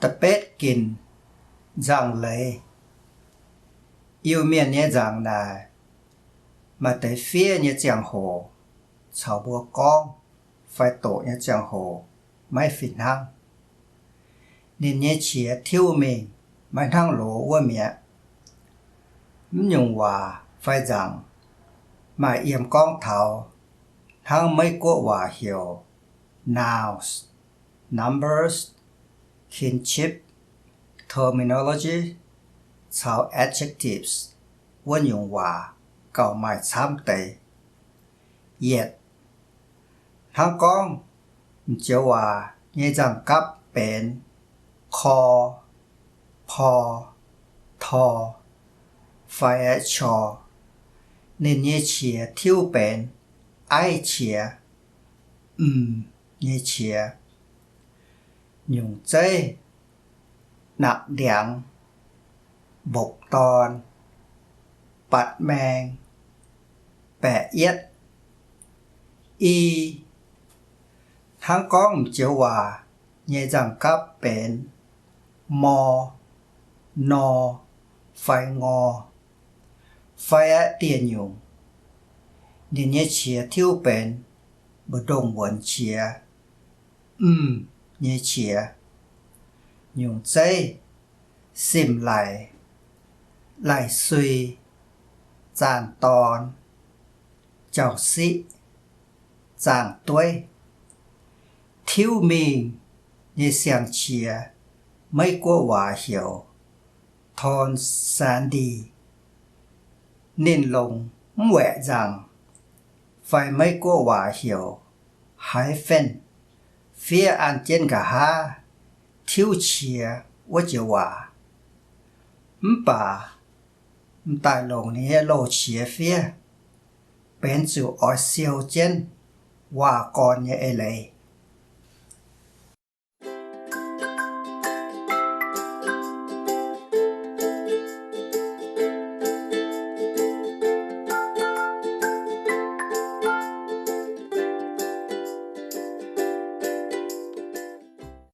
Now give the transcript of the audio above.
Da'betv ginc, nzangc-leiz. Iu-Mienh nyei nzangc naaic, maaih deix fiev nyei ziangh hoc caux mbuo gorngv fai doqc nyei ziangh hoc maiv fih hnangv. Ninh nyei qiex tiuv mingh maiv hnangv loz wuov mi'aqv. Mv nyungc waac fai nzangc maaih yiem gorngv taux hnangv Meiv-Guoqv waac heuc nouns, numbers, kinship terminology caux adjectives wuov nyungc waac gauh maaih camv deix. Yietc, hnangv gorngv m'joux waac nyei nzangc-gapv benx kor, por, tor, fai aqv qor, ninh nyei qiex tiuv benx aiv qiex, m'nyei qiex. Nyungc zeiv, napc ndiangx, mbopv dorn, batc maeng, baeqc yietv. I, hnangv gorngv m'joux waac nyei nzangc-gapv benx mor, nor, fai ngor, fai aqv dieh nyungc, ninh nyei qiex tiuv benx mbu'ndongx wuonx qiex, m'nyei qiex. Nyungc zeiv, sim-laic, lai-sui, zaangh dorn, jauv-siqv, zaangh dueiv. Tiuv mingh nyei siang-qiex Meiv-Guoqv waac heuc tonsandih. Ninh longc mv waeqc nzangc fai Meiv-Guoqv waac heuc hyphen fiev an jienv nqa'haav tiuv qiex wuov joux waac. Mv baac m'daaih longc ninh nyei loz-qiex fiev, benx zuqc oix siou jienv waac-gorn nyei eix leiz.